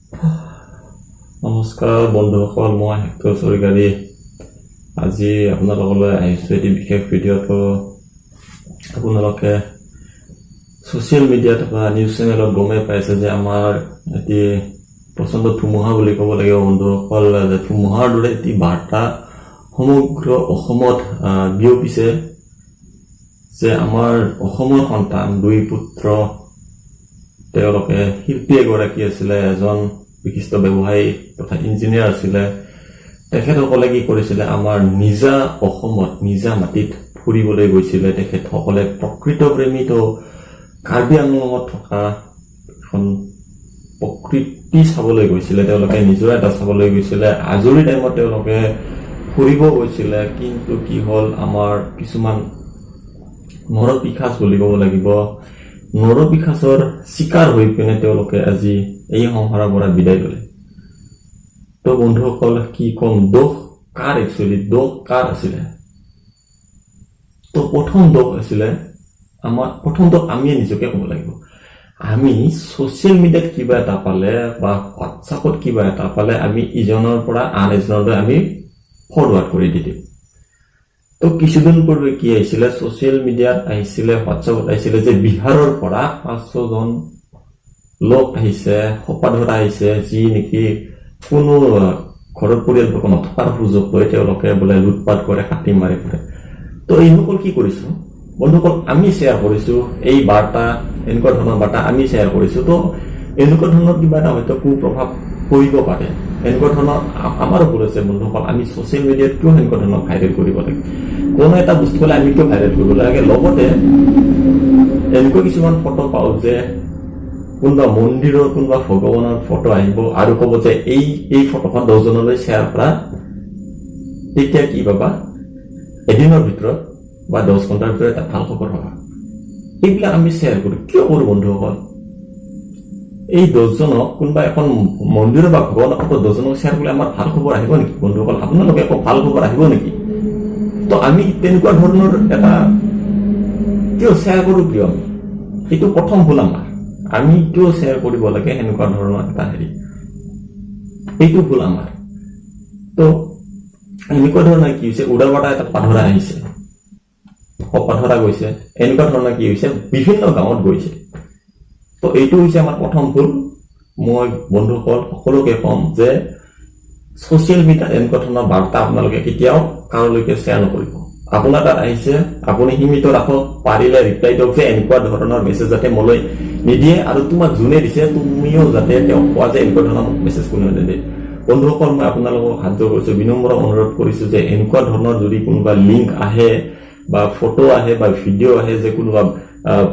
নমস্কাৰ বন্ধুসকল, মই হেক্টৰ চৰকাৰী আজি আপোনালোকলৈ আহিছোঁ এটি বিশেষ ভিডিঅ'টো। আপোনালোকে ছ'চিয়েল মিডিয়াত বা নিউজ চেনেলত গমেই পাইছে যে আমাৰ এটি প্ৰচণ্ড ধুমুহা বুলি ক'ব লাগিব বন্ধুসকল, যে ধুমুহাৰ দৰে এটি বাৰ্তা সমগ্ৰ অসমত বিয়পিছে যে আমাৰ অসমৰ সন্তান দুই পুত্ৰ, তেওঁলোকে শিল্পী এগৰাকী আছিলে, এজন বিশিষ্ট ব্যৱসায়ী তথা ইঞ্জিনিয়াৰ আছিলে। তেখেতসকলে কি কৰিছিলে, আমাৰ নিজা অসমত নিজা মাটিত ফুৰিবলৈ গৈছিলে। তেখেতসকলে প্ৰকৃত প্ৰেমীটো কাৰ্বি আংলঙত থকা এখন প্ৰকৃতি চাবলৈ গৈছিলে, তেওঁলোকে নিজৰ এটা চাবলৈ গৈছিলে। আজৰি টাইমত তেওঁলোকে ফুৰিব গৈছিলে। কিন্তু কি হ'ল, আমাৰ কিছুমান নৰপিশাচ বুলি ক'ব লাগিব, নৰপিশাচৰ চিকাৰ হৈ পিনে তেওঁলোকে আজি এই সংসাৰৰ পৰা বিদায় ল'লে। তো বন্ধুসকল, কি ক'ম, দোষ কাৰ? একচুৱেলি দোষ কাৰ আছিলে? তো প্ৰথম দোষ আছিলে আমাৰ, প্ৰথম দোষ আমিয়ে নিজকে ক'ব লাগিব। আমি ছ'চিয়েল মিডিয়াত কিবা এটা পালে বা হোৱাটছআপত কিবা এটা পালে আমি ইজনৰ পৰা আন এজনলৈ আমি ফৰৱাৰ্ড কৰি দি দিওঁ। তো কিছুদিন পূৰ্বে কি আহিছিলে, ছ'চিয়েল মিডিয়াত আহিছিলে, হোৱাটছআপত আহিছিলে যে বিহাৰৰ পৰা 5-6জন লোক আহিছে, সোপাধৰা আহিছে, যি নেকি কোনো ঘৰৰ পৰিয়ালবৰ্গ নথকাৰ সুযোগ লৈ তেওঁলোকে বোলে লুটপাত কৰে, কাটি মাৰি ফুৰে। তো এইসকল কি কৰিছো বন্ধুসকল, আমি শ্বেয়াৰ কৰিছো এই বাৰ্তা, এনেকুৱা ধৰণৰ বাৰ্তা আমি শ্বেয়াৰ কৰিছো। তো এনেকুৱা ধৰণৰ কিবা এটা হয়তো কুপ্ৰভাৱ পৰিব পাৰে। এনেকুৱা ধৰণৰ আমাৰো ভুল আছে বন্ধুসকল। আমি ছ'চিয়েল মিডিয়াত কিয় সেনেকুৱা ধৰণৰ ভাইৰেল কৰিব লাগে? কোনো এটা বস্তু হ'লে আমি কিয় ভাইৰেল কৰিব লাগে? লগতে এনেকুৱা কিছুমান ফটো পাওঁ যে কোনোবা মন্দিৰৰ, কোনোবা ভগৱানৰ ফটো আহিব আৰু ক'ব যে এই এই ফটোখন 10জনলৈ শ্বেয়াৰ কৰা, তেতিয়া কি পাবা, এদিনৰ ভিতৰত বা 10 ঘণ্টাৰ ভিতৰত এটা ভাল খবৰ পাবা। এইবিলাক আমি শ্বেয়াৰ কৰোঁ কিয় কৰোঁ বন্ধুসকল? এই 10জনক কোনোবা এখন মন্দিৰৰ বা ভগৱানৰ ফটো 10জনক শ্বেয়াৰ কৰিলে আমাৰ ভাল খবৰ আহিব নেকি বন্ধুসকল? আপোনালোকে একো ভাল খবৰ আহিব নেকি? তো আমি তেনেকুৱা ধৰণৰ এটা কিয় শ্বেয়াৰ কৰোঁ, কিয় আমি? সেইটো প্ৰথম ভুল আমাৰ। আমি কিয় শ্বেয়াৰ কৰিব লাগে সেনেকুৱা ধৰণৰ এটা হেৰি? সেইটো ভুল আমাৰ। তো এনেকুৱা ধৰণৰ কি হৈছে, উৰাবাৰ্তা এটা পাধৰা আহিছে, পাধৰা গৈছে, এনেকুৱা ধৰণৰ কি হৈছে, বিভিন্ন গাঁৱত গৈছে। তো এইটো হৈছে আমাৰ প্ৰথম ভুল। মই বন্ধুসকল সকলোকে ক'ম যে ছ'চিয়েল মিডিয়াত এনেকুৱা ধৰণৰ বাৰ্তা আপোনালোকে কেতিয়াও কাৰোলৈকে শ্বেয়াৰ নকৰিব। আপোনাৰ তাত আহিছে, আপুনি সীমিত ৰাখক, পাৰিলে ৰিপ্লাই দিয়ক যে এনেকুৱা ধৰণৰ মেছেজ যাতে মোলৈ নিদিয়ে আৰু তোমাক যোনে দিছে তুমিও যাতে তেওঁক কোৱা যে এনেকুৱা ধৰণৰ মোক মেছেজ কোনেও নিদিয়ে। বন্ধুসকল, মই আপোনালোকক হাত জোৰ কৰিছো, বিনম্ৰ অনুৰোধ কৰিছো যে এনেকুৱা ধৰণৰ যদি কোনোবা লিংক আহে বা ফটো আহে বা ভিডিঅ' আহে যে কোনোবা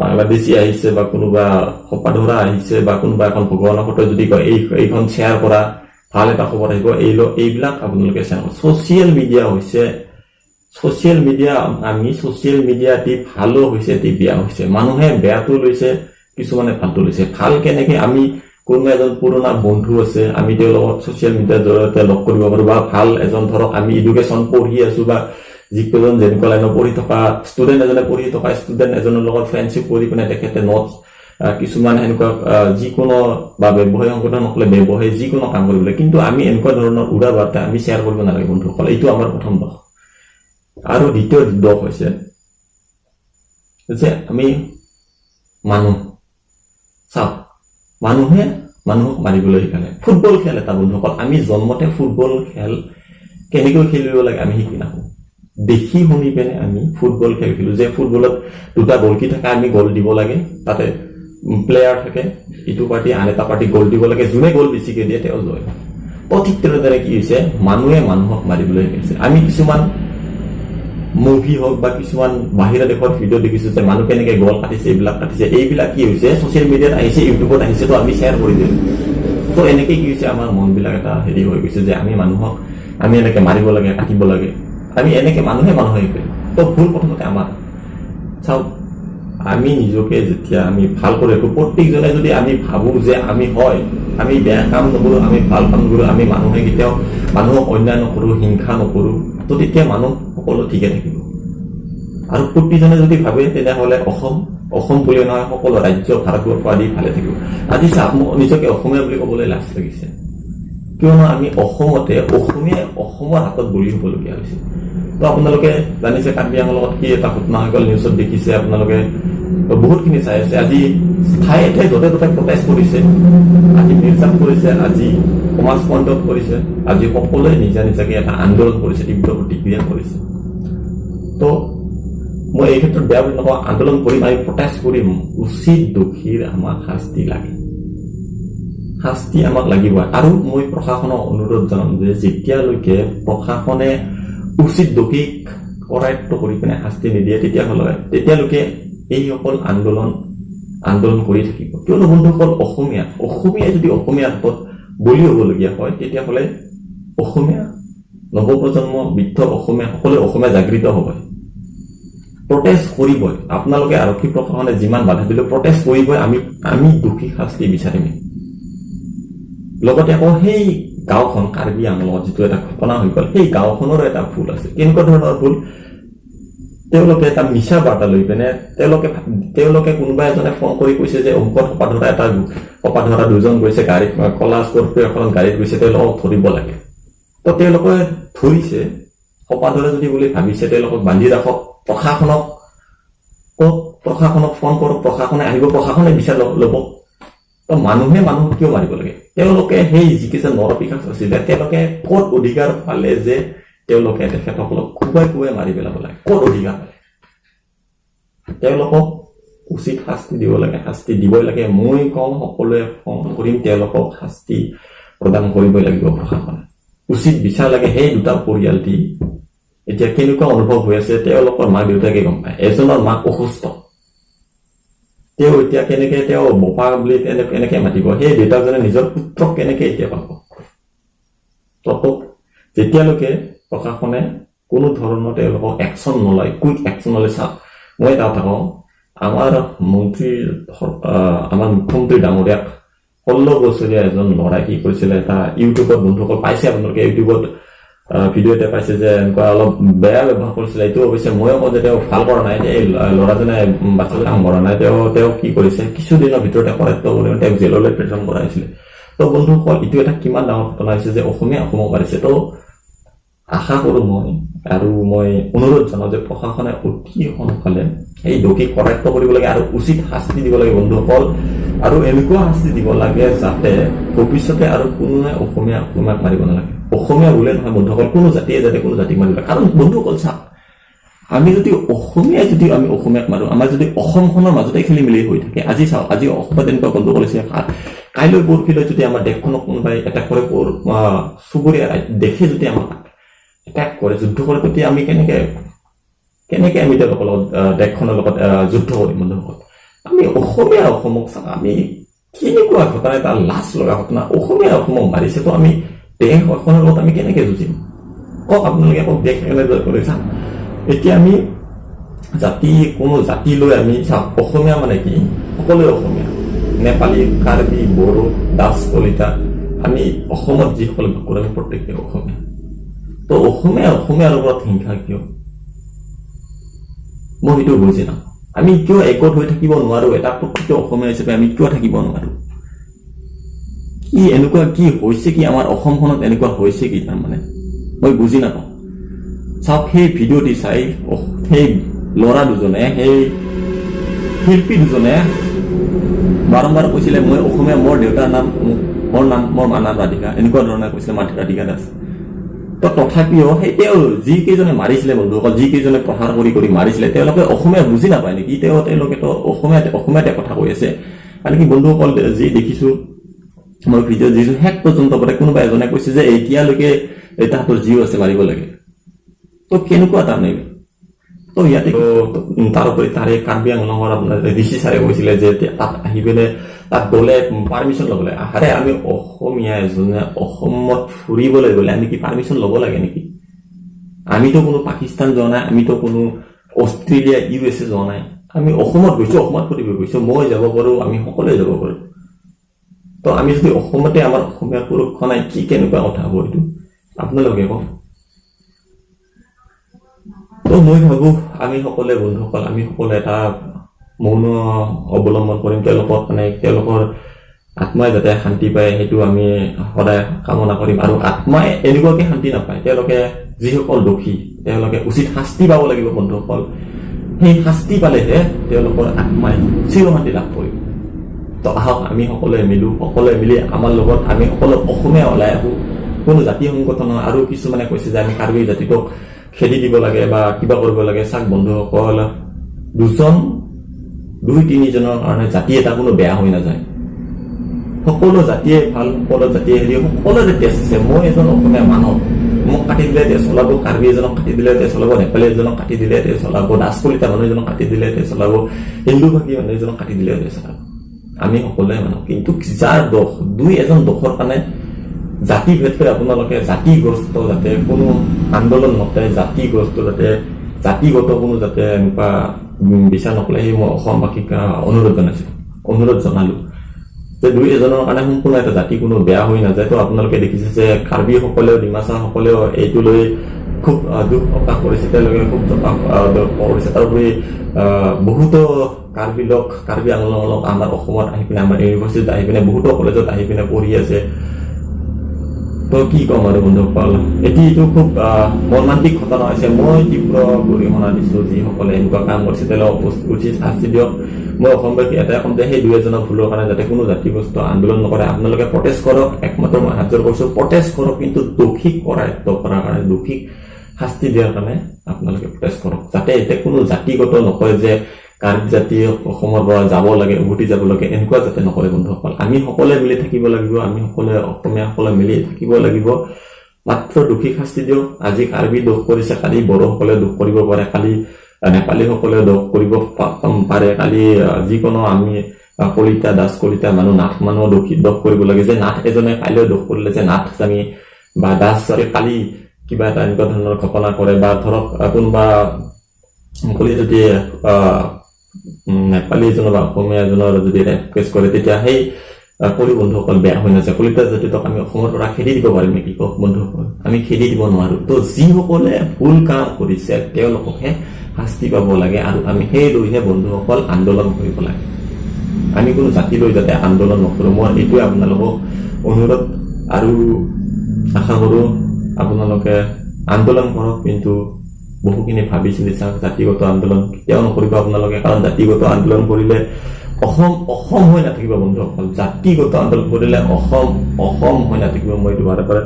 বাংলাদেশী আহিছে বা কোনোবা সোপাধৰা আহিছে বা কোনোবা এখন ভগৱানৰ ফটো যদি কয় এইখন শ্বেয়াৰ কৰা, ভাল এটা খবৰ আহিব, এইবিলাক আপোনালোকে শ্বেয়াৰ কৰক। ছ'চিয়েল মিডিয়া হৈছে, ছ'চিয়েল মিডিয়া আমি ছ'চিয়েল মিডিয়া এটি ভালো হৈছে, এটি বেয়া হৈছে। মানুহে বেয়াটো লৈছে, কিছুমানে ভালটো লৈছে। ভাল কেনেকে? আমি কোনোবা এজন পুৰণা বন্ধু আছে, আমি তেওঁৰ লগত ছ'চিয়েল মিডিয়াৰ জৰিয়তে লগ কৰিব পাৰো। বা ভাল এজন, ধৰক আমি এডুকেশ্যন পঢ়ি আছো বা যিকেইজন যেনেকুৱা লাইনত পঢ়ি থকা ষ্টুডেণ্ট এজনে পঢ়ি থকা ষ্টুডেণ্ট এজনৰ লগত ফ্ৰেণ্ডশ্বিপ কৰি পিনে তেখেতে নোটছ কিছুমান সেনেকুৱা যিকোনো বা ব্যৱসায়ী সংগঠনসকলে ব্যৱসায়ী যিকোনো কাম কৰিবলৈ। কিন্তু আমি এনেকুৱা ধৰণৰ উৰা বাৰ্তা আমি শ্বেয়াৰ কৰিব নালাগে বন্ধুসকল। এইটো আমাৰ প্ৰথম দোষ। আৰু দ্বিতীয় দোষ হৈছে যে আমি মানুহ, চাওক, মানুহে মানুহক মাৰিবলৈ শিকালে। ফুটবল খেল এটা বন্ধুসকল, আমি জন্মতে ফুটবল খেল কেনেকৈ খেলিব লাগে আমি শিকি নাহোঁ। দেখি শুনি পিনে আমি ফুটবল খেল খেলো যে ফুটবলত দুটা গ'লকি থাকে, আমি গ'ল দিব লাগে, তাতে প্লেয়াৰ থাকে, ইটো পাৰ্টি আন এটা পাৰ্টি গ'ল দিব লাগে, যোনে গ'ল বেছিকে দিয়ে তেওঁ জয়। তো ঠিক তেনেদৰে কি হৈছে, মানুহে মানুহক মাৰিবলৈ শিকাইছে। আমি কিছুমান মুভি হওক বা কিছুমান বাহিৰা দেশৰ ভিডিঅ' দেখিছো যে মানুহ কেনেকে গল কাটিছে, এইবিলাক কাটিছে। এইবিলাক কি হৈছে, ছচিয়েল মিডিয়াত আহিছে, ইউটিউবত আহিছে, তো আমি শ্বেয়াৰ কৰি দিলো। তো এনেকে কি হৈছে, আমাৰ মনবিলাক এটা হেৰি হৈ গৈছে যে আমি মানুহক আমি এনেকে মাৰিব লাগে, কাটিব লাগে, আমি এনেকে মানুহে মানুহে শিকাই। তো ভুল প্ৰথমতে আমাৰ। চাওক, আমি নিজকে যেতিয়া আমি ভাল কৰি ৰাখো, প্ৰত্যেকজনে যদি আমি ভাবো যে আমি হয়, আমি বেয়া কাম নকৰো, আমি ভাল কাম কৰো, আমি মানুহে কেতিয়াও মানুহক অন্যায় নকৰো, হিংসা নকৰো, তো তেতিয়া মানুহ সকলো ঠিকে থাকিব। আৰু প্ৰতিজনে যদি ভাবে, তেনেহ'লে অসম, অসম বুলিয়ে নহয়, সকলো ৰাজ্য, ভাৰতবৰ্ষ আদি ভালে থাকিব। আজি চাওক, মোক নিজকে অসমীয়া বুলি ক'বলৈ লাজ লাগিছে। কিয়নো আমি অসমতে অসমীয়াই অসমৰ হাতত বলি হ'বলগীয়া হৈছে। তো আপোনালোকে জানিছে কাৰ্বি আংলঙত কি এটা ঘটনা হৈ গ'ল, নিউজত দেখিছে আপোনালোকে, বহুতখিনি চাই আছে। আজি ঠায়ে ঠায়ে য'তে ত'তে প্ৰটেষ্ট কৰিছে, আজি মিৰ্জাত কৰিছে, আজি সমাজ পইণ্টত কৰিছে, আজি সকলোৱে নিজা নিজাকে এটা আন্দোলন কৰিছে, তীব্ৰ প্ৰতিক্ৰিয়া কৰিছে। তো মই এই ক্ষেত্ৰত বেয়া বুলি নকওঁ। আন্দোলন কৰিম, আমি প্ৰটেষ্ট কৰিম। উচিত দোষীৰ আমাক শাস্তি লাগে, শাস্তি আমাক লাগিব। আৰু মই প্ৰশাসনক অনুৰোধ জনাম যে যেতিয়ালৈকে প্ৰশাসনে উচিত দোষীক কৰায়ত্ব কৰি পিনে শাস্তি নিদিয়ে, তেতিয়ালৈকে এইসকল আন্দোলন আন্দোলন কৰি থাকিব। কিয়নো বন্ধুসকল, অসমীয়াই যদি অসমীয়াৰ হাতত বলি হ'বলগীয়া হয়, তেতিয়াহ'লে অসমীয়া নৱপ্ৰজন্ম, বৃদ্ধ অসমীয়া সকলোৱে অসমীয়া জাগৃত হ'ব, প্ৰটেষ্ট কৰিবই। আপোনালোকে আৰক্ষী প্ৰশাসনে যিমান বাধা দিলেও প্ৰটেষ্ট কৰিবই। আমি দোষী শাস্তি বিচাৰিম। লগতে আকৌ সেই গাঁওখন, কাৰ্বি আংলঙত যিটো এটা ঘটনা হৈ গ'ল, সেই গাঁওখনৰো এটা ভুল আছে। কেনেকুৱা ধৰণৰ ভুল? তেওঁলোকে এটা মিছা বাৰ্তা লৈ পিনে তেওঁলোকে কোনোবা এজনে ফোন কৰি কৈছে যে অমুকত সোপাধৰা দুজন গৈছে গাড়ীত, কলা স্কৰপিঅ এখনত গাড়ীত গৈছে, তেওঁলোকক ধৰিব লাগে। তো তেওঁলোকে ধৰিছে। সোপাধৰা যদি বুলি ভাবিছে, তেওঁলোকক বান্ধি ৰাখক, প্ৰশাসনক কওক, প্ৰশাসনক ফোন কৰক, প্ৰশাসনে আহিব, প্ৰশাসনে বিচাৰ ল'ব। তো মানুহে মানুহক কিয় মাৰিব লাগে? তেওঁলোকে সেই যিকেইজন নৰপিশাচ আছিলে, তেওঁলোকে ক'ত অধিকাৰ পালে যে তেওঁলোকে তেখেতসকলক কোবাই কোবাই মাৰি পেলাব লাগে? ক'ত অধিকাৰ পালে? তেওঁলোকক উচিত শাস্তি দিব লাগে, শাস্তি দিবই লাগে। মই কওঁ, সকলোৱে ফোন কৰিম, তেওঁলোকক শাস্তি প্ৰদান কৰিবই লাগিব প্ৰশাসনে। উচিত বিচাৰ লাগে। সেই দুটা পৰিয়াল দি এতিয়া কেনেকুৱা অনুভৱ হৈ আছে, তেওঁলোকৰ মাক দেউতাকে গম পায়। এজনৰ মাক অসুস্থ, তেওঁ এতিয়া কেনেকে তেওঁ বোপা বুলি কেনেকে মাতিব? সেই দেউতাকজনে নিজৰ পুত্ৰক কেনেকে এতিয়া পাব? তত যেতিয়ালৈকে প্ৰশাসনে কোনো ধৰণৰ তেওঁলোকক একশ্যন নলয়, কুইক একশ্যন নলয়। চাওক, মই এটা কথা কওঁ, আমাৰ মন্ত্ৰী, আমাৰ মুখ্যমন্ত্ৰী ডাঙৰীয়াক 16 বছৰীয়া এজন ল'ৰাই কি কৰিছিলে, এটা ইউটিউবত বন্ধুসকল পাইছে আপোনালোকে, ইউটিউবত ভিডিঅ' এটা পাইছে যে এনেকুৱা অলপ বেয়া ব্যৱহাৰ কৰিছিলে। এইটো অৱশ্যে ময়ো কওঁ যে তেওঁ ভাল কৰা নাই, এই ল'ৰাজনে, বাচ্ছাজনে কাম কৰা নাই। তেওঁ কি কৰিছে, কিছুদিনৰ ভিতৰতে কৰায়ত্ব কৰি তেওঁক জেললৈ প্ৰেৰণ কৰা হৈছিলে। তো বন্ধুসকল, এইটো এটা কিমান ডাঙৰ ঘটনা হৈছে যে অসমীয়া অসমক মাৰিছে। তো আশা কৰোঁ মই আৰু মই অনুৰোধ জনাওঁ যে প্ৰশাসনে অতি সোনকালে এই দোষীক কৰায়ত্ব কৰিব লাগে আৰু উচিত শাস্তি দিব লাগে বন্ধুসকল। আৰু এনেকুৱা শাস্তি দিব লাগে যাতে ভৱিষ্যতে আৰু কোনোৱে অসমীয়া অসমীয়াক মাৰিব নালাগে। অসমীয়া বুলিয়ে নহয় বন্ধুসকল, কোনো জাতিয়ে যাতে কোনো জাতিক মাৰিব নালাগে। কাৰণ বন্ধুসকল চাওক, আমি যদি অসমীয়া যদি আমি অসমীয়াক মাৰো, আমাৰ যদি অসমখনৰ মাজতে খেলি মেলি হৈ থাকে, আজি চাওক, আজি অসমত এনেকুৱা গণ্ডগোল হৈছে, কাইলৈ পৰহিলৈ যদি আমাৰ দেশখনক কোনোবাই এটেক কৰে, চুবুৰীয়া দেশে যদি আমাক এটেক কৰে, যুদ্ধ কৰে, তেতিয়া আমি কেনেকে কেনেকে আমি তেওঁলোকৰ লগত, দেশখনৰ লগত যুদ্ধ কৰিম? বন্ধুসকল, আমি অসমীয়া অসমক, চাওক, আমি কেনেকুৱা ঘটনা, এটা লাজ লগা ঘটনা, অসমীয়া অসমক মাৰিছে। তো আমি দেশ এখনৰ লগত আমি কেনেকে যুঁজিম, কওক আপোনালোকে, কওক, দেশ কেনেকে কৰি? চাওক, এতিয়া আমি জাতি, কোনো জাতি লৈ আমি, চাওক, অসমীয়া মানে কি? সকলোৱে অসমীয়া। নেপালী, কাৰ্বি, বড়ো, দাস, কলিতা, আমি অসমত যিসকলে বাস কৰোঁ, আমি প্ৰত্যেকে অসমীয়া। তো অসমীয়া অসমীয়াৰ ওপৰত হিংসা কিয়? মই সেইটো বুজি নাপাওঁ। আমি কিয় একগোট হৈ থাকিব নোৱাৰো? এটা প্ৰকৃত অসমীয়া হিচাপে আমি কিয় থাকিব নোৱাৰো? কি এনেকুৱা কি হৈছে কি আমাৰ অসমখনত? এনেকুৱা হৈছে কি তাৰমানে, মই বুজি নাপাওঁ। চাওক, সেই ভিডিঅ'টি চাই সেই ল'ৰা দুজনে, সেই শিল্পী দুজনে বাৰম্বাৰ কৈছিলে, মই অসমীয়া, মোৰ দেউতাৰ নাম, মোৰ নাম, মোৰ মাৰ নাম ৰাধিকা, এনেকুৱা ধৰণে কৈছিলে, মাতৃ ৰাধিকা দাস। তো তথাপিও সেই তেওঁ যিকেইজনে মাৰিছিলে বন্ধুসকল, যিকেইজনে প্ৰহাৰ কৰি কৰি মাৰিছিলে, তেওঁলোকে অসমীয়া বুজি নাপায় নেকি? তেওঁলোকেতো অসমীয়াতে কথা কৈ আছে। মানে কি বন্ধুসকল, যি দেখিছো মই ভিডিঅ' দেখিছো, শেষ পৰ্যন্ত বোলে কোনোবা এজনে কৈছে যে এতিয়ালৈকে তাহাঁতৰ জীৱ আছে, মাৰিব লাগে। তো কেনেকুৱা তাৰমানে? তো ইয়াতে তাৰোপৰি তাৰে কাৰ্বি আংলঙৰ আপোনাৰ ডি চি ছাৰে কৈছিলে যে তাত আহি পেলাই, তাত গ'লে পাৰ্মিশ্যন ল'ব লাগে। আৰে, আমি অসমীয়া এজনে অসমত ফুৰিবলৈ গ'লে আমি কি পাৰ্মিশ্যন ল'ব লাগে নেকি? আমিতো কোনো পাকিস্তান যোৱা নাই, আমিতো কোনো অষ্ট্ৰেলিয়া, ইউ এছ এ যোৱা নাই। আমি অসমত গৈছো, অসমত ফুৰিব গৈছো। মই যাব পাৰো, আমি সকলোৱে যাব পাৰো। তো আমি যদি অসমতে আমাৰ অসমীয়া সুৰক্ষা নাই, কি কেনেকুৱা কথা হ'ব এইটো, আপোনালোকে কওক। তো মই ভাবোঁ আমি সকলোৱে বন্ধুসকল, আমি সকলোৱে এটা মৌন অৱলম্বন কৰিম। তেওঁলোকক মানে তেওঁলোকৰ আত্মাই যাতে শান্তি পায় সেইটো আমি সদায় কামনা কৰিম। আৰু আত্মাই এনেকুৱাকে শান্তি নাপায়, তেওঁলোকে যিসকল দোষী তেওঁলোকে উচিত শাস্তি পাব লাগিব বন্ধুসকল। সেই শাস্তি পালেহে তেওঁলোকৰ আত্মাই চিৰশান্তি লাভ কৰিব। তো আহক আমি সকলোৱে মিলো, সকলোৱে মিলি আমাৰ লগত আমি সকলো অসমীয়া ওলাই আহোঁ, কোনো জাতি সংগঠন নহয়। আৰু কিছুমানে কৈছে যে আমি কাৰ্বি জাতিটোক খেদি দিব লাগে বা কিবা কৰিব লাগে। চাওক বন্ধুসকল, দুজন দুই তিনিজনৰ কাৰণে জাতি এটা কোনো বেয়া হৈ নাযায়। সকলো জাতিয়ে ভাল, সকলো জাতিয়ে হেৰি, সকলোৰে তেজ আছে। মই এজন অসমীয়া মানুহ, মোক কাটি দিলে তেজ ওলাব, কাৰ্বি এজনক কাটি দিলে তেজ ওলাব, নেপালী এজনক কাটি দিলে তেজ ওলাব, দাস কলিতা মানুহ এজনক কাটি দিলে তেজ ওলাব, হিন্দু ভাষী মানুহ এজনক কাটি দিলে তেজ ওলাব। আমি সকলোৱে মানুহ। কিন্তু যাৰ দোষ, দুই এজন দোষৰ কাৰণে জাতি ভেদ লৈ আপোনালোকে জাতিগ্ৰস্ত যাতে কোনো আন্দোলন নকৰে, জাতিগ্ৰস্ত যাতে জাতিগত কোনো যাতে এনেকুৱা বিচাৰ নকৰে, সেই মই অসমবাসীক অনুৰোধ জনাইছো, অনুৰোধ জনালো যে দুই এজনৰ কাৰণে সম্পূৰ্ণ এটা জাতি কোনো বেয়া হৈ নাযায়। তো আপোনালোকে দেখিছে যে কাৰ্বিসকলেও, ডিমাচাসকলেও এইটো লৈ খুব দুখ প্ৰকাশ কৰিছে, তেওঁলোকে খুব দুখ কৰিছে। তাৰোপৰি বহুতো কাৰ্বি লোক, কাৰ্বি আংলঙৰ লোক আমাৰ অসমত আহি পিনে, আমাৰ ইউনিভাৰ্চিটিত আহি পিনে, বহুতো কলেজত আহি পিনে পঢ়ি আছে। তো কি ক'ম আৰু বন্ধুসকল, এটি এইটো খুব মৰ্মান্তিক ঘটনা হৈছে। মই তীব্ৰ গৰিহণা দিছো, যিসকলে এনেকুৱা কাম কৰিছে তেওঁলোকক উচিত শাস্তি দিয়ক। মই অসমবাসী এটাই ক'ম যে সেই দুই এজনৰ ভুলৰ কাৰণে যাতে কোনো জাতিগ্ৰস্ত আন্দোলন নকৰে। আপোনালোকে প্ৰটেষ্ট কৰক, একমাত্ৰ মই হাতযোৰ কৰিছো, প্ৰটেষ্ট কৰক, কিন্তু দোষীক কৰায়ত্ব কৰাৰ কাৰণে, দোষীক শাস্তি দিয়াৰ কাৰণে আপোনালোকে প্ৰটেষ্ট কৰক, যাতে এতিয়া কোনো জাতিগত নকয় যে কাৰ্বি জাতি অসমৰ পৰা যাব লাগে, উভতি যাব লাগে, এনেকুৱা যাতে নকৰে বন্ধুসকল। আমি সকলোৱে মিলি থাকিব লাগিব, আমি সকলোৱে অসমীয়াসকলে মিলি থাকিব লাগিব। মাত্ৰ দোষীক শাস্তি দিয়ক। আজি কাৰ্বি দোষ কৰিছে, কালি বড়োসকলে দোষ কৰিব পাৰে, কালি নেপালীসকলে দোষ কৰিব পাৰে, কালি যিকোনো আমি কলিতা, দাস কলিতা মানুহ, নাথ মানুহ দোষী দোষ কৰিব লাগে যে নাথ এজনে কাইলৈ দোষ কৰিলে যে নাথ আমি বা দাস কালি কিবা এটা এনেকুৱা ধৰণৰ ঘটনা কৰে, বা ধৰক কোনোবা কলি যদি নেপালী এজনৰ বা অসমীয়া এজনৰ যদি ৰেপ কেছ কৰে, তেতিয়া সেই কলি বন্ধুসকল বেয়া হৈ নাযায়। কলিতা জাতিটোক আমি অসমৰ পৰা খেদি দিব পাৰিম নেকি কওক বন্ধুসকল? আমি খেদি দিব নোৱাৰো। তো যিসকলে ভুল কাম কৰিছে তেওঁলোককহে শাস্তি পাব লাগে, আৰু আমি সেই লৈহে বন্ধুসকল আন্দোলন কৰিব লাগে। আমি কোনো জাতি লৈ যাতে আন্দোলন নকৰোঁ, মই এইটোৱে আপোনালোকক অনুৰোধ। আৰু আশা কৰোঁ আপোনালোকে আন্দোলন কৰক, কিন্তু বহুখিনি ভাবি চিন্তি চাওক। জাতিগত আন্দোলন কেতিয়াও নকৰিব আপোনালোকে, কাৰণ জাতিগত আন্দোলন কৰিলে অসম অসম হৈ নাথাকিব বন্ধুসকল। জাতিগত আন্দোলন কৰিলে অসম অসম হৈ নাথাকিব। মই এইটো বাৰে বাৰে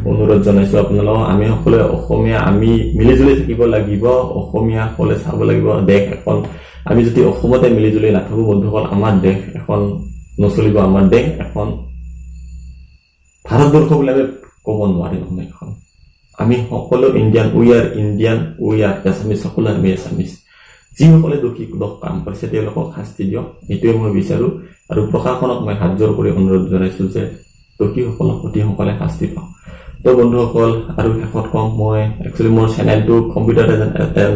অনুৰোধ জনাইছো আপোনালোকক। আমি সকলোৱে অসমীয়া, আমি মিলিজুলি থাকিব লাগিব। অসমীয়াসকলে চাব লাগিব দেশ এখন। আমি যদি অসমতে মিলিজুলি নাথাকো বন্ধুসকল, আমাৰ দেশ এখন নচলিব, আমাৰ দেশ এখন ভাৰতবৰ্ষ বুলি আমি ক'ব নোৱাৰিম। আমি এখন আমি সকলো Indian, we are Indian, we are Assamese, সকলো আমি এছামিছ। যিসকলে দোষী দোষ কাম কৰিছে তেওঁলোকক শাস্তি দিয়ক, এইটোৱে মই বিচাৰোঁ। আৰু প্ৰশাসনক মই হাতযোৰ কৰি অনুৰোধ জনাইছোঁ যে দোষীসকলক অতি সোনকালে শাস্তি পাওক। তো বন্ধুসকল, আৰু শেষত কম, মই একচুৱেলি মোৰ চেনেলটো কম্পিউটাৰ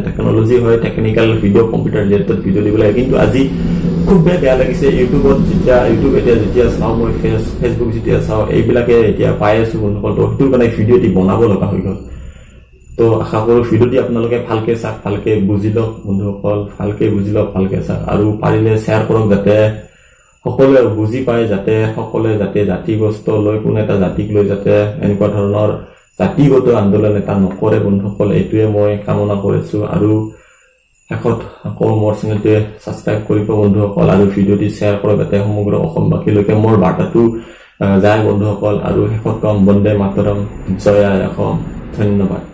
টেকনলজি হয়, technical video, computer related video দিব লাগে। কিন্তু আজি খুব বেয়া বেয়া লাগিছে। ইউটিউবত যেতিয়া ইউটিউব এতিয়া যেতিয়া চাওঁ, মই ফেচবুক যেতিয়া চাওঁ, এইবিলাকে এতিয়া পাই আছো বন্ধুসকল। তো সেইটোৰ কাৰণে ভিডিঅ' এটি বনাব লগা হৈ গ'ল। তো আশা কৰোঁ ভিডিঅ'টি আপোনালোকে ভালকে চাওক, ভালকে বুজি লওক বন্ধুসকল, ভালকে বুজি লওক, ভালকে চাওক, আৰু পাৰিলে শ্বেয়াৰ কৰক যাতে সকলোৱে বুজি পায়, যাতে সকলোৱে যাতে জাতিগ্ৰস্ত লৈ কোনো এটা জাতিক লৈ যাতে এনেকুৱা ধৰণৰ জাতিগত আন্দোলন এটা নকৰে বন্ধুসকল, এইটোৱে মই কামনা কৰিছো। আৰু শেষত আকৌ মোৰ চেনেলটোৱে ছাবস্ক্ৰাইব কৰিব বন্ধুসকল, আৰু ভিডিঅ'টি শ্বেয়াৰ কৰক যাতে সমগ্ৰ অসমবাসীলৈকে মোৰ বাৰ্তাটো যায় বন্ধুসকল। আৰু শেষত কম, বন্দে মাতৰম, জয় আই অসম, ধন্যবাদ।